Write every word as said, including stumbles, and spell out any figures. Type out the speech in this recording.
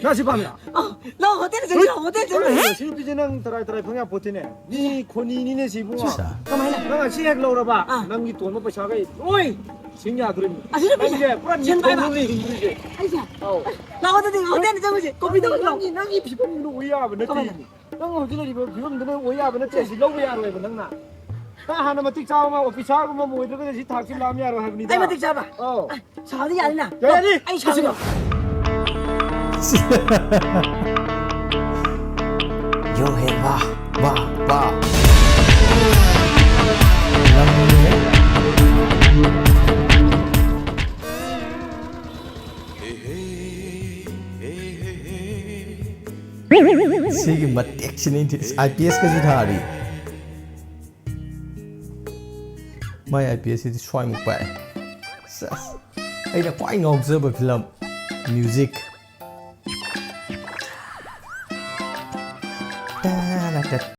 ꯅꯪ ꯁꯤ ꯄꯥꯝꯃꯤꯔꯣ? ꯑ, ꯂꯥꯛꯑꯣ, ꯍꯣꯇꯦꯜ ꯆꯪꯁꯤ, ꯍꯣꯇꯦꯜ ꯆꯪꯁꯤ꯫ ꯍꯣꯏ, ꯁꯤ ꯅꯨꯄꯤꯁꯦ ꯅꯪ ꯇꯔꯥꯏ ꯇꯔꯥꯏ ꯐꯪ ꯌꯥꯄꯣꯠꯇꯦꯅꯦ꯫ ꯃꯤ ꯈꯣꯅꯤꯅꯤꯅꯦ ꯁꯤꯕꯨ꯫ ꯀꯃꯥꯏꯅ? ꯅꯪ ꯑꯁꯤ ꯍꯦꯛ ꯂꯧꯔꯕ, ꯑꯥ꯫ ꯅꯪꯒꯤ ꯇꯣꯟꯕ ꯄꯩꯁꯥꯈꯩ ꯂꯣꯏ ꯁꯤꯡ ꯌꯥꯗꯣꯔꯤꯕꯅꯤ꯫ ꯑꯁꯤ ꯅꯨꯄꯤꯁꯦ? ꯅꯪꯁꯦ ꯄꯨꯔꯥ ꯁꯤꯡ ꯄꯥꯏꯕ? ꯅꯤꯡꯈꯣꯝꯗꯨꯅꯤ ꯍꯤꯡꯗꯣꯔꯤꯁꯦ꯫ ꯑꯩꯁꯦ? ꯑꯧ꯫ ꯂꯥꯛꯑꯣ, ꯑꯗꯨꯗꯤ ꯍꯣꯇꯦꯜꯗ ꯆꯪꯉꯨꯁꯦ꯫ ꯀꯣꯐꯤ ꯊꯛꯎꯁꯤ ꯂꯥꯛꯑꯣ꯫ ꯅꯪꯒꯤ, ꯅꯪꯒꯤ ꯐꯤꯕꯝꯗꯨꯅ ꯑꯣꯏ ꯌꯥꯕ ꯅꯠꯇꯦ꯫ ꯀꯃꯥꯏꯅ? ꯅꯪ ꯍꯧꯖꯤꯛ ꯂꯩꯔꯤꯕ ꯐꯤꯕꯝꯗꯨꯅ ꯑꯣꯏ ꯌꯥꯕ ꯅꯠꯇꯦ꯫ ꯑꯁꯤ ꯂꯧꯕ ꯌꯥꯔꯣꯏꯕ ꯅꯪꯅ꯫ ꯅꯪ ꯍꯥꯟꯅ ꯃꯇꯤꯛ ꯆꯥꯕ ꯑꯃ, ꯑꯣꯐꯤꯁꯥꯔꯒꯨꯝꯕ ꯑꯃ ꯑꯣꯏꯗ꯭ꯔꯒꯗꯤ ꯁꯤ ꯊꯥꯛꯁꯤ ꯂꯥꯝ ꯌꯥꯔꯣꯏ ꯍꯥꯏꯕꯅꯤꯗ꯫ ꯑꯩ ꯃꯇꯤꯛ ꯆꯥꯕ? ꯑꯧ꯫ ꯑ, ꯁꯥꯕꯗꯤ ꯌꯥꯅꯤꯅ? ꯌꯥꯅꯤ꯫ ꯑꯩ ꯁꯥꯕ꯫ ꯌꯣ ꯍꯦ, ꯋꯥ, ꯋꯥ, ꯋꯥ꯫ ꯅꯪꯅꯦ꯫ ꯁꯤꯒꯤ ꯃꯇꯦꯛꯁꯤꯅꯤ ꯑꯥꯏ ꯄꯤ ꯑꯦꯁ ꯀꯁꯨ ꯊꯥꯔꯤ꯫ ꯃꯥꯏ ꯑꯥꯏ ꯄꯤ ꯑꯦꯁ ꯁꯤꯗꯤ ꯁ꯭ꯋꯥꯏꯃꯨꯛ ꯄꯥꯛꯑꯦ꯫ ꯁꯦꯁ꯫ ꯑꯩꯅ ꯈ꯭ꯋꯥꯏ ꯉꯥꯎꯖꯕ ꯐꯤꯂꯝ, ꯃ꯭ꯌꯨꯖꯤꯛ꯫ ꯇꯥ-ꯅꯥ-ꯇꯥ-꯫